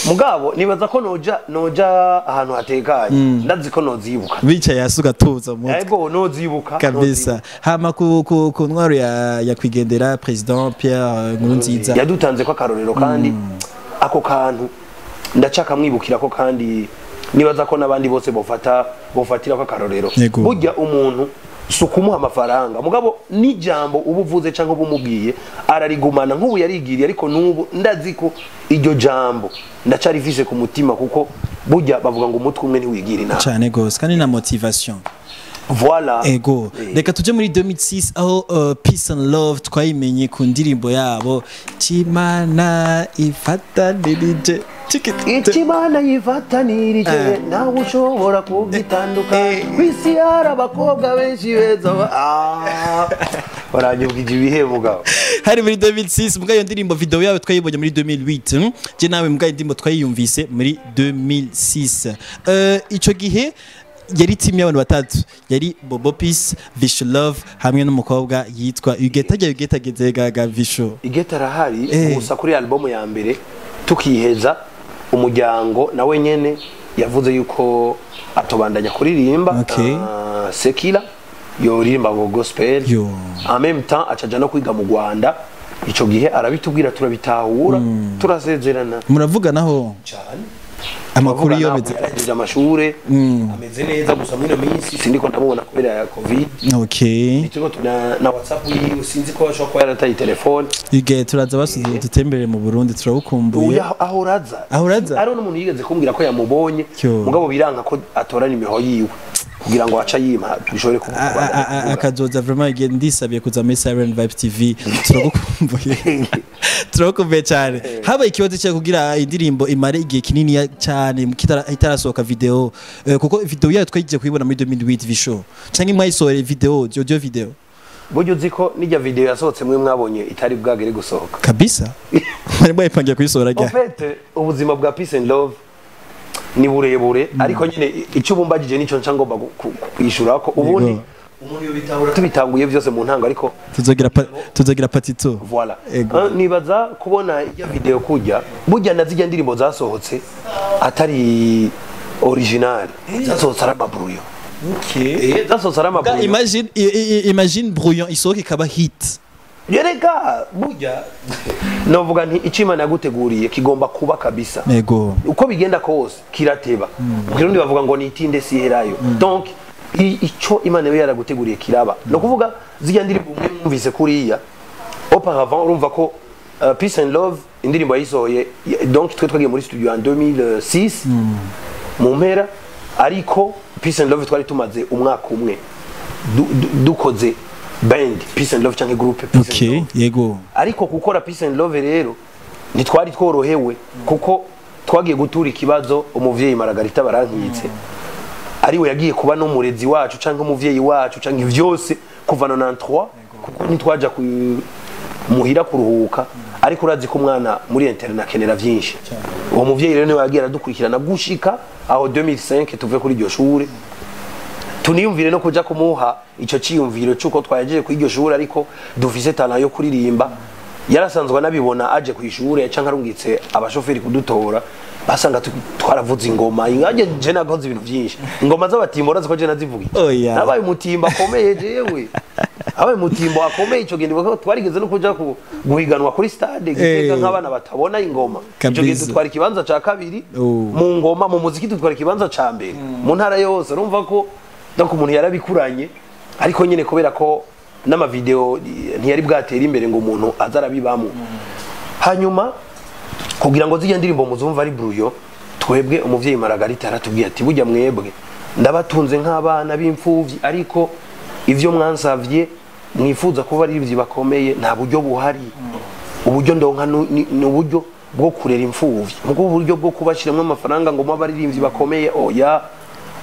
mugabo nibaza ko noja ahantu hatekanye, ndazi ko nozibuka. Bicaye hasi ugatuza mu mutwe. Ego, nozibuka. Kabisa. Hama ku ntwaro ya kwigendera president Pierre Nkurunziza. Yadutanze ko akarorero, kandi ako kantu ndacakamwibukira ko, kandi nibaza ko n'abandi bose bofatira ko akarorero. Burya umuntu si ukumuha amafaranga, mugabo n'ijambo uba uvuze cyangwa uba umubwiye ararigumana. Nk'ubu yarigiriye, ariko n'ubu ndazi ko iryo jambo ndacarifise ku mutima, kuko burya bavuga ngo umutwe umwe ntiwigira inama. Cyane gose, kandi na motivation. Voilà. Ego. Reka tuje muri 2006 aho Peace and Love twayimenye ku ndirimbo yabo Chimana ifatanirije. Ikimana yifatanirije nawe ushobora kugitandukanya, ku isi hari abakobwa benshi beza baranyubwije ibihe mugabo. Hari muri 2006, mbwa iyo ndirimbo video yawe twayibonye muri 2008, Je nawe mbwa indirimbo twayiyumvise muri 2006. Ico gihe yari team y'abantu batatu, yari Bobo Peace, Vishu Love hamwe n'umukobwa yitwa Ugeta. Ajya Ugeta ageze gaga Vishu? Igeta arahari. Gusa kuri album ya mbere tukiheza, umuryango nawe nyene yavuze yuko atobandanya kuririmba sekila, yoririmba ngo gospel. En même temps acaja no kwiga mu Rwanda. Ico gihe arabitubwira, turabitahura, turasezerana. Muravuganaho? Cyane. Amakuru iyo Turavugana, meze? yarahejeje amashure, ameze neza, gusa muri ino minsi sindiko ndamubona kubera ya COVID. Turiko na WhatsApp yiwe sinzi ko ashobora kuba yarataye telefone. Ugeta turaza basuze dutembere mu Burundi, turabukumbuye. Uyu aho uraza. Aho uraza? Hariho n'umuntu yigeze kumbwira ko yamubonye, Cyo. mugabo biranga ko atorana imiho yiwe kugira ngo aca yima dushobore Akazoza vraiment igihe ndisabiye kuza muri Siren Vibe TV. Turagukumbuye, turagukumbuye cyane. Habaye ikibazo cyo kugira indirimbo imare igihe kinini cyane itarasohoka video, kuko video yayo twagiye kuyibona muri 2008, Visho, cyangwa mwayisohoreye video, audio video? Burya uzi ko n'ijya video yasohotse mwe mwabonye itari bwagere gusohoka? Kabisa, mwari mwayipangiye kuyisohora En ryari? fait, ubuzima bwa Peace and Love ni burebure, ariko nyine icyo ubumbagije nicyo nca ngomba kwishura ko ubundi umuntu yobitahura tubitanguye byose mu ntango, ariko Tuzogira patito. Voilà. Ego. Nibaza kubona ijya video kujya burya na zijya ndirimbo zasohotse atari original, zasohotse ari amabrouillon. Zasohotse ari amabrouillon. Imagine imagine brouillon isohoka ikaba hit. Yereka, burya novuga nti icyo Imana yaguteguriye kigomba kuba kabisa. Uko bigenda kose kirateba. Mu Kirundi bavuga ngo nitinde siherayo. Donc ico Imana iba yaraguteguriye kiraba. No kuvuga zijya ndirimbo umwe mwumvise kuriya auparavant, urumva ko Peace and Love indirimbo yayisohoye donc twe twagiye muri studio en 2006 mu mpera, ariko Peace and Love twari tumaze umwaka umwe dukoze band Peace and Love canke groupe Peace and Love. Ariko gukora Peace and Love rero ntitwari tworohewe, kuko twagiye gutura ikibazo umuvyeyi Margarita Barankitse, ariwe yagiye kuba n'umurezi wacu canke umuvyeyi wacu canke vyose kuva 93, kuko ntitwaja ku muhira kuruhuka. Ariko urazi ko umwana muri internat akenera vyinshi. Uwo muvyeyi rero niwe yagiye aradukurikirana gushika aho 2005 tuve kuri iryo shure, tuniyumvire no kuja kumuha ico ciyumviro c'uko twayajeje kuri iryo shure, ariko dufise talent yo kuririmba. Yarasanzwe anabibona, aje ku ishure canke arungitse abashoferi kudutora, basanga twaravuze ingoma. Ingaje je nakoze ibintu vyinshi, ingoma z'abatimbo, urazi ko je nazivugiye. Oya. Nabaye umutimbo akomeye jewe, abaye umutimbo akomeye ico gihe. Ndibuka ko twarigeze no kuja guhiganwa kuri stade Gitega nk'abana batabona ingoma. Ico gihe dutwara ikibanza ca kabiri mu ngoma, mu muziki dutwara ikibanza ca mbere mu ntara yose. Urumva ko donc umuntu yarabikuranye, ariko nyine kubera ko n'amavideo ntiyari bwatera imbere ngo umuntu aze arabibamo. Hanyuma kugira ngo zijya ndirimbo muzumva ari bruyo, twebwe umuvyeyi Margarita yaratubwiye ati: "Burya mwebwe ndabatunze nk'abana b'imfuvyi, ariko ivyo mwansavye, mwifuza kuba ari ivyi bakomeye, nta buryo buhari. Uburyo ndonka ni uburyo bwo kurera imfuvyi, mugo uburyo bwo kubashiramwo amafaranga ngo mube abaririmbyi bakomeye, oya.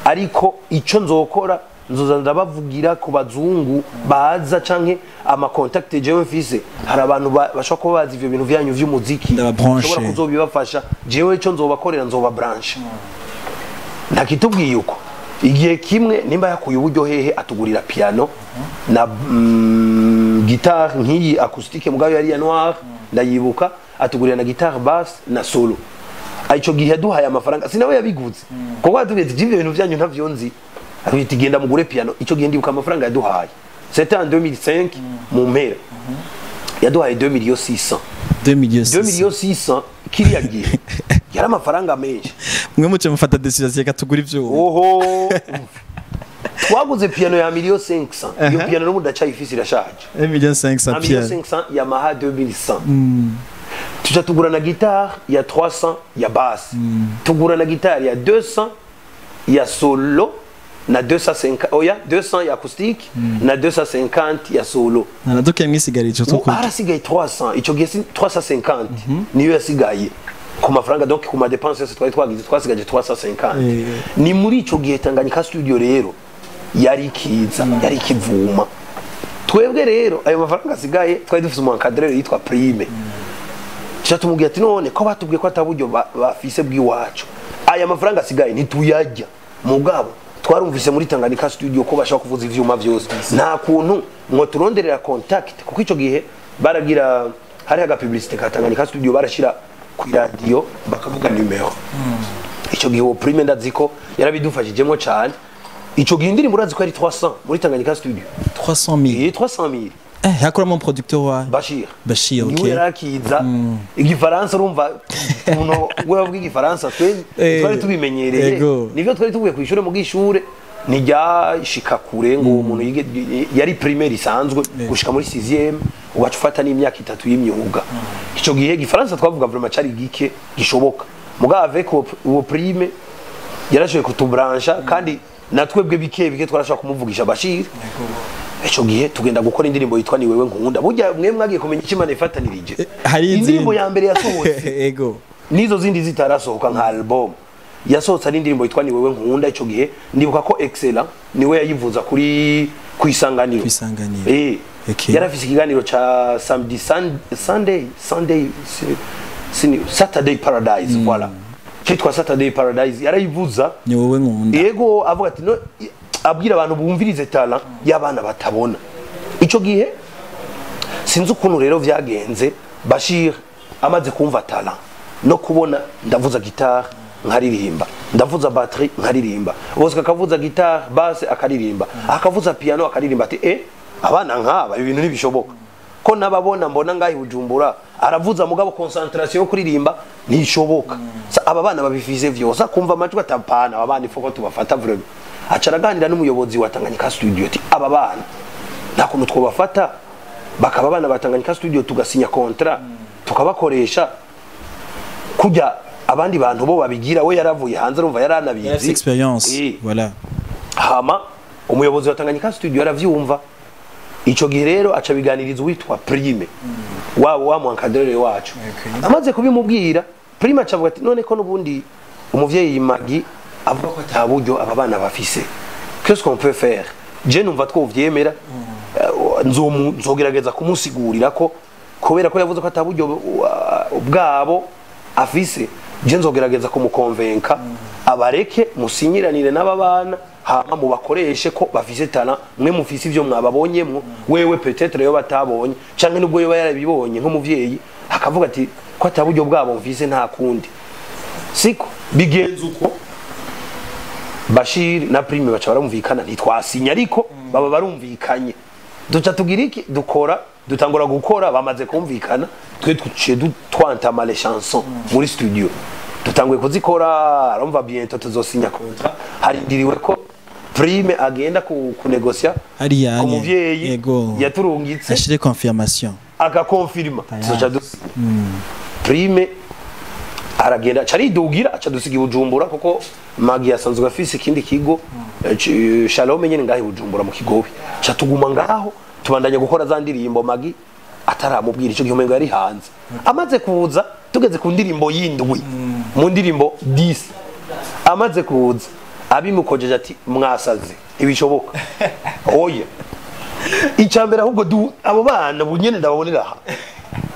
Ariko ico nzokora, nzoza ndabavugira ku bazungu baza canke ama contact jewe mfise, hari abantu bashobora kuba bazi ivyo bintu vyanyu vy'umuziki, Ndababranche. nshobora kuzobibafasha. Jewe ico nzobakorera, nzoba branche." Ntakitubwiye uko, igihe kimwe nimba yakuye uburyo hehe, atugurira piano na guitare nk'iyi acoustique, mugabo yari ya noir, ndayibuka. Atugurira na guitare basse na solo. Ico gihe yaduhaye amafaranga, sinawe yabiguze, kuko yatubwiye ati: "Ivyo bintu vyanyu ntavyo nzi." Atubwiye ati: "Genda mugure piano." Ico gihe ndibuka amafaranga yaduhaye, c'était en 2005 mu mpera, yaduhaye 2 millions 600. 2 millions. 2 millions 600 kiriya gihe yari amafaranga menshi. Mwe muce mufata décision, reka tugura ivyuma. Oho, twaguze piano ya million 500. Iyo piano n'ubu ndacayifise, irashaje. 1 million 500. 1 million Pierre. 500, Yamaha 2100. Tuca tugura na guitare ya 300 ya basse, tugura na guitare ya 200 ya solo na 250, oya, 200 ya acoustique na 250 ya solo. Naradukiye mwisigariye ico two kurya. Harasigaye 300 ico gihe, 350 niyo yasigaye ku mafaranga. Donc ku ma dépenses yose twari twagize, twasigaje 350. Ni muri ico gihe Tanganyika Studio rero yari kiza, yari kivuma. Twebwe rero ayo mafaranga asigaye, twari dufise umu encadreur yitwa Prime. Tuca tumubwira ati: "None ko batubwiye ko ataburyo bafise bw'iwacu, aya mafaranga asigaye ntituyarya, mugabo twarumvise muri Tanganyika Studio ko bashobora kuvuza ivyuma vyose, nta kuntu ngo turonderera contact?" Kuko ico gihe baragira, hari aga publicité ka Tanganyika Studio barashira ku radio, bakavuga numero. Ico gihe uwo Prime ndazi ko yarabidufashijemo cane. Ico gihe indirimbo urazi ko yari 300 muri Tanganyika Studio. 300 000? Eh, 300 000. Hakuramo producteur wa Bashir. Bashir, Niwe okay. yarakiza igifaransa. Urumva umuntu we bavuga igifaransa, twe twari tubimenyereye. Nivyo twari tuvuye ku ishure, mu bw'ishure ntiryashika kure ngo uwo muntu yige, yari primaire isanzwe gushika muri 6e, ugaca ufata n'imyaka 3 y'imyuga. Ico gihe igifaransa twavuga vraiment cari gike gishoboka, mugabo avec uwo Prime yarashoboye kutubrancha, kandi natwebwe bike bike twarashobora kumuvugisha Bashir. Ico gihe tugenda gukora indirimbo yitwa "Ni wewe nkunda". Burya mwe mwagiye kumenya icyo Imana ifatanirije. Hari indirimbo izindi. Ya mbere yasohotse nizo zindi zitarasohoka nka album, yasohotse ari indirimbo yitwa "Ni wewe nkunda". Ico gihe ndibuka ko Excellent niwe yayivuza kuri Kwisanganiro. Kw'Isanganiro. Yarafise ikiganiro ca samedi, Sunday, Saturday Paradise, voilà, cyitwa Saturday Paradise, yarayivuza. "Ni wowe nkunda". Yego, avuga ati no, abwira abantu bumvirize talent y'abana batabona. Ico gihe sinzi ukuntu rero vyagenze, Bashir amaze kumva talent no kubona ndavuza guitare nkaririmba, ndavuza batterie nkaririmba, bose akavuza guitare basse akaririmba, akavuza piano akaririmba, ati: "Eh, abana nk'aba ibintu ntibishoboka ko nababona, mbona ngahi Bujumbura aravuza, mugabo concentration yo kuririmba ntishoboka. Aba bana babifise vyose." Akumva amajwi, atapana, aba bana ifoko tubafata vraiment. Aca araganira n'umuyobozi wa Tanganyika Studio ati: "Aba bana nta kuntu twobafata bakaba abana ba Tanganyika Studio, tugasinya contrat, tukabakoresha kujya abandi bantu bo babigira?" We yaravuye hanze, urumva yaranabizi. Yarafise experience. Voilà. Hama umuyobozi wa Tanganyika Studio aravyumva. Ico gihe rero aca biganiriza uwitwa Prime wabo wa mu encadreur wacu. Amaze kubimubwira, Prime aca avuga ati: "None ko n'ubundi umuvyeyi Magi avuga ko ata buryo aba bana bafise, qu'est-ce qu'on peut faire? Je numva twovyemera. Nzogerageza kumusigurira ko Kubera ko yavuze ko ataburyo bwabo afise, je nzogerageza kumukonvenka abareke musinyiranire n'aba bana, hama mubakoreshe ko bafise talent, mwe mufise ivyo mwababonyemwo. Wewe peut-être yo batabonye, canke nubwo yoba yarabibonye nk'umuvyeyi akavuga ati ko ataburyo bwabo mfise, nta kundi. Siko bigenza uko. Bashir na Prime baca barumvikana, ntitwasinya ariko baba barumvikanye. Duca tugira iki? Dukora, dutangura gukora bamaze kumvikana. Twe tuciye twantama les chansons muri studio, dutanguye kuzikora. Arumva bientôt tuzosinya contrat, harindiriwe ko Prime agenda kunegosia Hariya ku nye. muvyeyi yaturungitse, ashire confirmation. Akakonfirma, tuzoca dusinya. Prime aragenda, aca aridugira, aca dusiga i Bujumbura, kuko Magi asanzwe afise ikindi kigo, Shalom nyene ngaho i Bujumbura mu Kigobe. Aca tuguma ngaho, tubandanya gukora za ndirimbo. Magi ataramubwira, ico gihe umengo yari hanze. Amaze kuza, tugeze ku ndirimbo y'indwi mu ndirimbo 10, amaze kuza abimukojeje ati: "Mwasaze, ibishoboka oya." Icambere ahubwo abo bana bunyene ndababonera aha,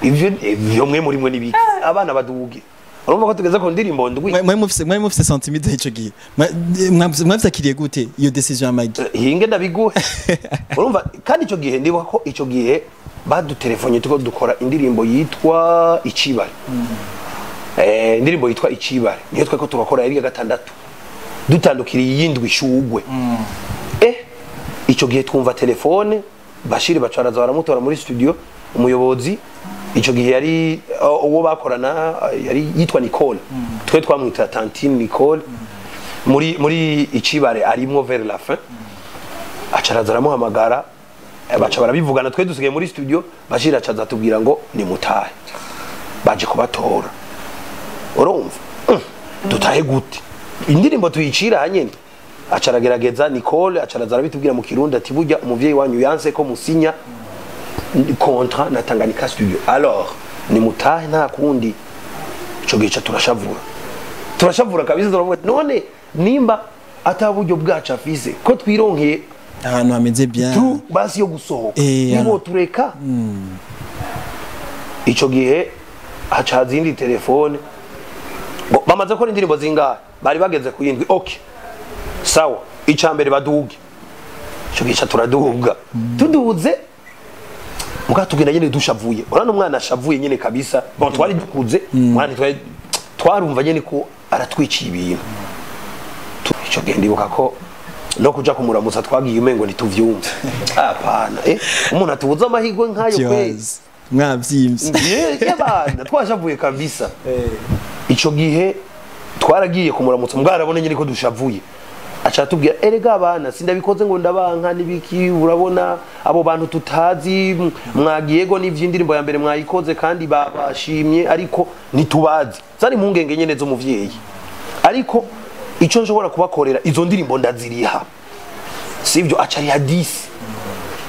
ivyo mwe muri mwe nibiki? Abana baduge, urumva ko tugeze ku ndirimbo ndwi. Mwari mufise sentiment ico gihe? Mwavyakiriye gute iyo décision ya Magi? Hinge ndabiguhe. Urumva kandi ico gihe ndibuka ko ico gihe badutelefone tuko dukora indirimbo yitwa Icibare. Indirimbo yitwa Icibare niyo tweko turakora, yari iya gatandatu, dutandukiriye iyindwi, Ishugwe. Ico gihe twumva telefone, Bashiri bacaraza baramutora muri studio. Umuyobozi ico gihe yari uwo bakorana, yari yitwa Nicole, twe twamwita Tantine Nicole. Muri Icibare arimwo vers la fin. Acaraza aramuhamagara, baca barabivugana. Twe dusigaye muri studio, Bashiri acaza atubwira ngo nimutahe, baje kubatora. Urumva, dutahe gute? Indirimbo tuyicira nyene. Aca aragerageza Nicole, acaraza arabitubwira mu Kirundi ati: "Burya umuvyeyi wanyu yanse ko musinya contrat na Tanganyika Studio, alors nimutahe, nta kundi." Ico gihe ca turashavura, turashavura kabisa. Turavuga ati, none nimba ata buryo bwacu afise, ko twironkeye ahantu hameze bien, tu basi yo gusohoka, nibo tureka. Ico gihe haca haza iyindi telefone ngo bamaze gukora indirimbo zingahe? Bari bageze ku yindwi. Okay, sawa, ica mbere baduge. Ico gihe ca turaduga. Tuduze muga tugenda nyene dushavuye. Urabona umwana ashavuye nyene kabisa. Bon, twari dukuze, mwana twari twarumva nyene ko aratwiciye ibintu. Ico gihe ndibuka ko no kuja kumuramutsa twagiye umengo ntituvyumve. Hapana, umuntu atubuza amahirwe nk'ayo kweli. Kibazo. Mwavyimbye. Y'abana twashavuye kabisa. Ico gihe twaragiye kumuramutsa, mbwa arabona nyine ko dushavuye, aca atubwira: "Erega abana, sindabikoze ngo ndabanka nibiki. Urabona abo bantu tutazi mwagiyego n'ivy'indirimbo ya mbere mwayikoze kandi babashimye, ariko ntitubazi." Zari impungenge nyene z'umuvyeyi. "Ariko ico nshobora kubakorera, izo ndirimbo ndaziriha." Sivyo, aca ariha 10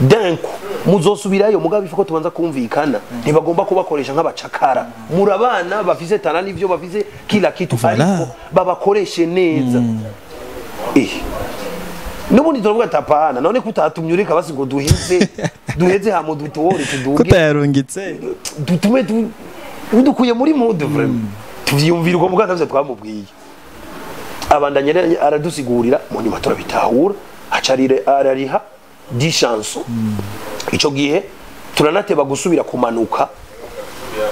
d'un coup. "Muzosubirayo, mugabo ifuko tubanza kumvikana. Ntibagomba kubakoresha nk'abacakara. Murabana bafise talent n'ivyo bafise kila kitu, ariko babakoreshe neza." N'ubundi turavuga ati: "Apana, none kutatumye ureka basi ngo duheze, duheze hamo dutore tuduge." Kutayarungitse. Dutume udukuye muri mood vraiment. Tuvyiyumvira uko muganga ntavyo twamubwiye. Abandanya rero aradusigurira, mu nyuma turabitahura, aca arariha 10 chansons. Ico gihe turanateba gusubira kumanuka,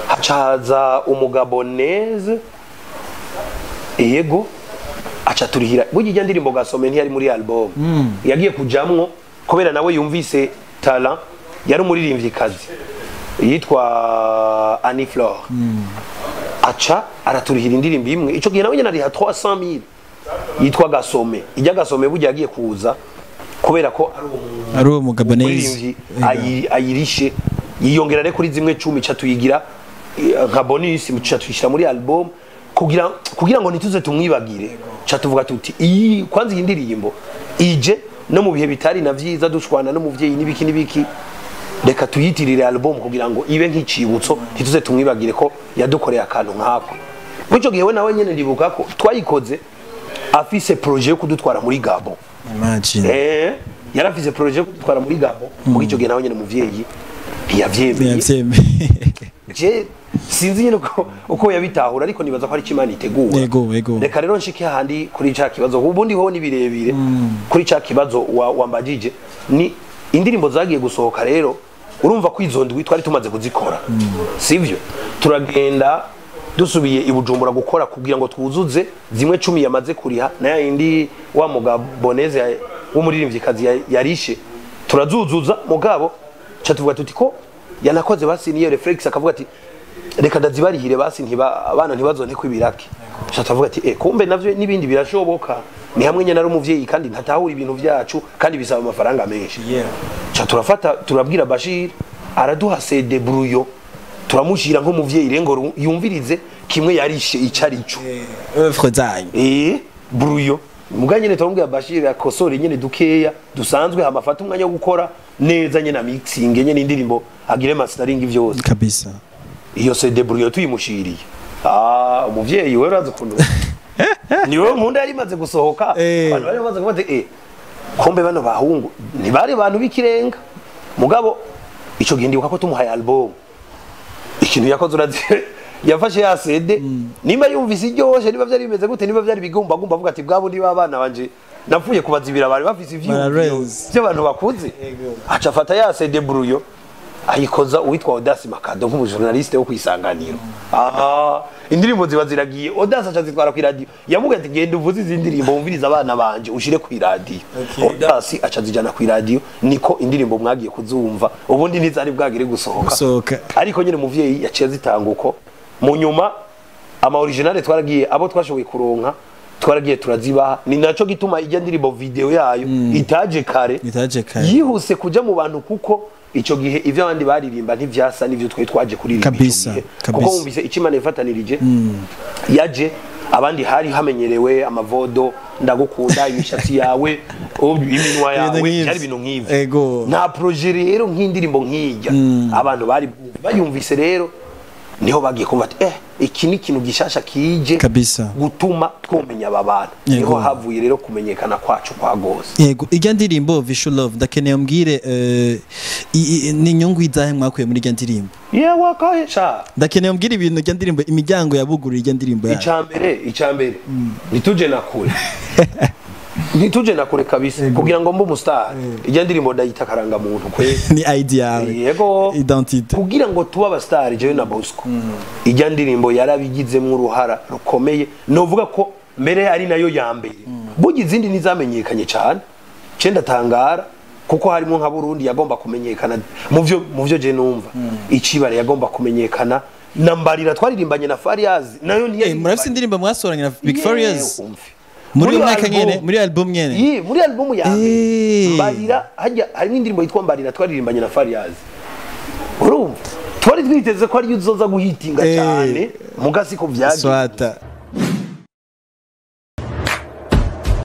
haca haza umugaboneze, yego, aca turihira. Burya ijya ndirimbo Gasome ntiyari muri album, yagiye kujamwo kubera nawe yumvise talent. Yari umuririmvyikazi yitwa Annie Flore. Aca araturihira indirimbo imwe. Ico gihe nawe nyene ariha 300,000, yitwa Gasome. Ijya Gasome burya yagiye kuza kubera ko ari Ari uwo mugaboneze. umuririmbyi ayirishe, yiyongera rero kuri zimwe 10, ca tuyigira nka bonus, ca tuyishyira muri album kugira ngo ntituze tumwibagire. Ca tuvuga tuti iyi kwanza iyi ndirimbo ije no mu bihe bitari na vyiza, dushwana n'umuvyeyi n'ibiki n'ibiki, reka tuyitirire album kugira ngo ibe nk'icibutso, ntituze tumwibagire ko yadukoreye akantu nk'ako. Muri ico gihe we nawe nyene ndibuka ko twayikoze afise projet yo kudutwara muri Gabon. Imagine. Yarafise projet yo kudutwara muri Gabon. Muri ico gihe nawe nyene muvyeyi Ntiyavyemeye. Ntiyavyemeye. Je sinzi nyine uko yabitahura, ariko nibaza ko ari Imana itegura. Yego. Reka rero nshike handi kuri ca kibazo, ubundi ho ni birebire. Kuri ca kibazo wambajije, ni indirimbo zagiye gusohoka. Rero urumva ko izo ndwi twari tumaze kuzikora, sivyo? Turagenda dusubiye i Bujumbura gukora kugira ngo twuzuze zimwe 10 yamaze kuriha na yindi wa mugabo Boneze w'umuririmvyikazi yarishe, turazuzuza. Mugabo ca tuvuga tuti ko yanakoze basi niyo reflex, akavuga ati reka ndazibarihire basi, ntiba abana ntibazone kwibirake. Ca tuvuga ati kumbe navyo n'ibindi birashoboka, ni hamwe nyene ari umuvyeyi kandi ntatahura ibintu vyacu kandi bisaba amafaranga menshi. Ca turafata turabwira Bashir, araduha CD brouillon, turamushira nk'umuvyeyi rengo yumvirize kimwe yarishe ico arico. Œuvre zanyu. Brouillon muga nyene turamubwira Bashir akosore nyene dukeya dusanzwe, hama afata umwanya wo gukora neza nyene mixing nyene indirimbo, agire mastering vyose. Kabisa. Iyo CD brouillon tuyimushiriye, umuvyeyi we urazi ukuntu ni wowe nkunda yari imaze gusohoka. Abantu bari bamaze kuvuga ati kombe bano bahungu ntibari abantu b'ikirenga. Mugabo ico gihe ndibuka ko tumuhaye album, ikintu yakoze urazi, yafashe ya CD, nimba yumvise iryoshe, niba vyari bimeze gute, niba vyari bigumbagumba, avuga ati bwabo niba abana banje napfuye kubazibira bari bafise ivyiyumviro Bararenze. by'abantu bakuze. Aca afata ya CD brouillon ayikoza uwitwa Audace Makado nk'umujournaliste wo kwisanganiro. Indirimbo ziba ziragiye, Audace aca zitwara ku radio, yamubwiye ati genda uvuze izi ndirimbo wumvirize abana banje ushire ku radio. Audace aca zijana ku radio, niko indirimbo mwagiye kuzumva, ubundi ntizari bwagire gusohoka. Gusohoka. Ariko nyine umuvyeyi yaciye azitanga uko. Mu nyuma ama original twaragiye, abo twashoboye kuronka twaragiye turazibaha. Ni naco gituma ijya ndirimbo video yayo itaje kare. Itaje kare. Yihuse kuja mu bantu, kuko ico gihe ivyo abandi baririmba ntivyasa n'ivyo twari twaje kuririmba ico gihe. Kuko wumvise icyo Imana ifatanirije yaje, abandi hari hamenyerewe amavodo, ndagukunda, imishatsi yawe, iminwa yawe, nk'ivyo. byari ibintu nk'ivyo. Nta projet rero nk'indirimbo nk'ijya abantu bari bayumvise. Rero niho bagiye kumva ati iki ni ikintu gishasha kije gutuma twomenya aba bantu. Niho havuye rero kumenyekana kwacu kwa gose. Yego, ijya ndirimbo Visual Love, ndakeneye umbwire ni inyungu izahe mwakuye muri ijya ndirimbo. Yewe akahe sha. Ndakeneye umbwire ibintu ijya ndirimbo, imiryango yabuguriye ijya ndirimbo yayo. Icambere ntituje na kure, ntituje na kure kabisa. Kugira ngo mbe umustar, ijya ndirimbo ndayita karangamuntu kwe. Ni ID yawe. Yego. Identité. Kugira ngo tube abastar, jewe na Bosco, ijya ndirimbo yarabigizemo uruhara rukomeye. Novuga ko mbere ari nayo ya mbere, burya izindi ntizamenyekanye cyane. Ce ndatangara kuko harimo nka Burundi yagomba kumenyekana, muvyo je numva icibare yagomba kumenyekana na Mbarira twaririmbanye na Fariaz nayo. Murafise indirimbo mwasoranye na Big Farious Umve. Muri uyu mwaka album. nyene, muri album nyene? Ye, muri album ya mbere. Mbarira hajya harimo indirimbo yitwa Mbarira twaririmbanye na Fariaz. Urumva twari twiteze ko ariyo uzoza guhitinga cyane, muga siko vyagiye. Swata.